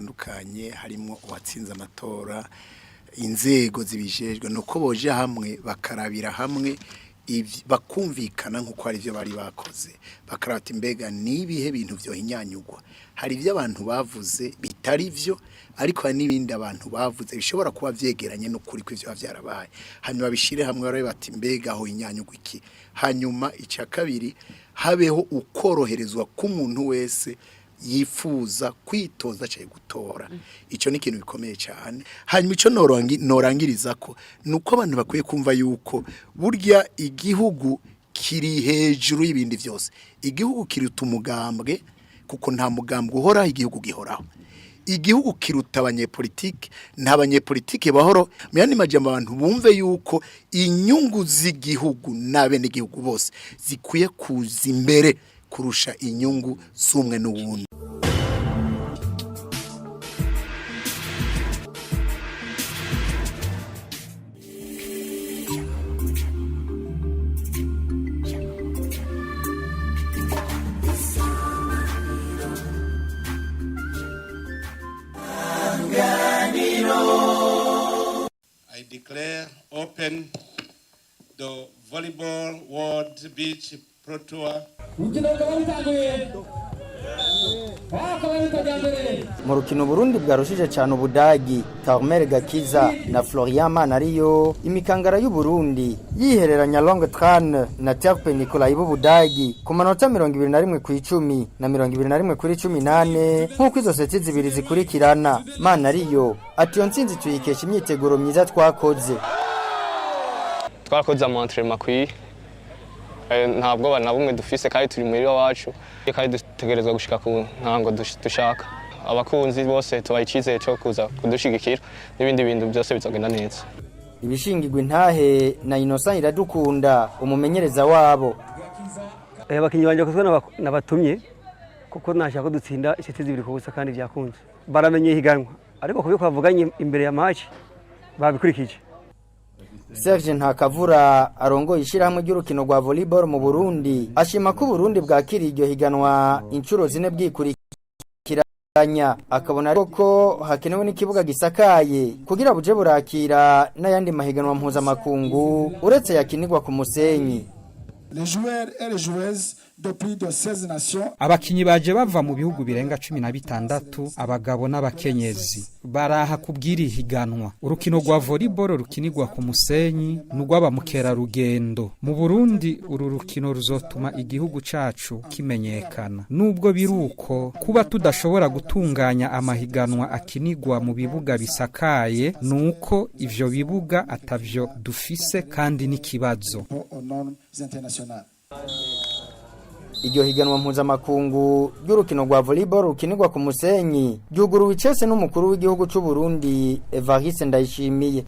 zitandukanye, harimo uwatsinze amatora, inzego zibijejwe, nuko boje hamwe bakarabira hamwe, bakumvikana nk'uko hari ibyo bari bakoze, bakarata imbega n'ibihe bintu vyohinyanyugwa. Hari ibyo abantu bavuze bitari byo, ariko hari n'ibindi abantu bavuze bishobora kuba vyegeranye n'ukuri kw'ivyo biba vyarabaye. Hanyuma bishire hamwe, barabe bati: "Mbega aho hinyanyugwa iki?" Hanyuma icya kabiri, habeho ukoroherezwa k'umuntu wese yifuza kwitoza cyangwa gutora. Icyo ni ikintu gikomeye cyane. Hanyuma icyo norangiriza ko ni uko abantu bakwiye kumva yuko burya igihugu kiri hejuru y'ibindi byose. Igihugu kiruta umugambwe, kuko nta mugambwe uhoraho, igihugu gihoraho. Igihugu kiruta abanyepolitike, nta banyepolitike bahoro. Mu yandi majambo, abantu bumve yuko inyungu z'igihugu n'abenegihugu bose zikwiye kuza imbere kurusha inyungu z'umwe n'uwundi. I declare open the Volleyball World Beach Pro Tour. Urukino rukaba rutanguye, akaba ari mbere. Mu rukino Burundi bwarushije cyane Ubudagi, Carmel Gakiza na Florian Manariyo, imikangara y'u Burundi yihereranya Long Tran na Terpe Nicolai b'Ubudagi ku manota 21-10 na 21-18, nk'uko izo seti zibiri zikurikirana. Manariyo ati: "Iyo ntsinzi tuyikesha imyiteguro myiza twakoze." Twarakoze ama entraînement akwiye. Nta bwoba na bumwe dufise, kandi turi muhira wacu, kandi dutegerezwa gushika ku ntango dushaka. Abakunzi bose tubaha icyizere cyo kuza kudushigikira, n'ibindi bintu byose bizogenda neza. Ibishingirwa intahe na Innocent Iradukunda, umumenyereza wabo. Abakinnyi banjye bakozwe nabatumye kuko nashaka ko dutsinda iseti 2-0, kandi byakunze. Baramenye ihiganwa, ariko kubyo twavuganye imbere ya match babikurikije. Serge Ntakavura, arongoye ishyirahamwe ry'urukino rwa volleyball mu Burundi, ashima ko Burundi bwakiriye iryo higanwa inshuro zine bwikurikiranya, akabona ariko ko hakenewe n'ikibuga gisakaye kugira buje burakira n'ayandi mahiganwa mpuzamakungu uretse yakinirwa ku musenyi. Les joueurs et les joueuses de plus de 16 nations. Abakinyi baje bava mu bihugu birenga 16, abagabo n'abakenyezi, baraha kubwira ihiganwa. Urukino rwa volleyball rukinirwa ku musenyi n'urw'aba mukerarugendo mu Burundi. Uru rukino ruzotuma igihugu cacu kimenyekana. Nubwo biruko, kuba tudashobora gutunganya amahiganwa akinirwa mu bibuga bisakaye nuko ivyo bibuga atavyo dufise, kandi n'ikibazo. Aux normes internationales. Iryo higanwa mpuzamakungu ry'urukino rwa volleyball rukinirwa ku musenyi ryuguruwe icese n'umukuru w'igihugu c'u Burundi, Evariste Ndayishimiye.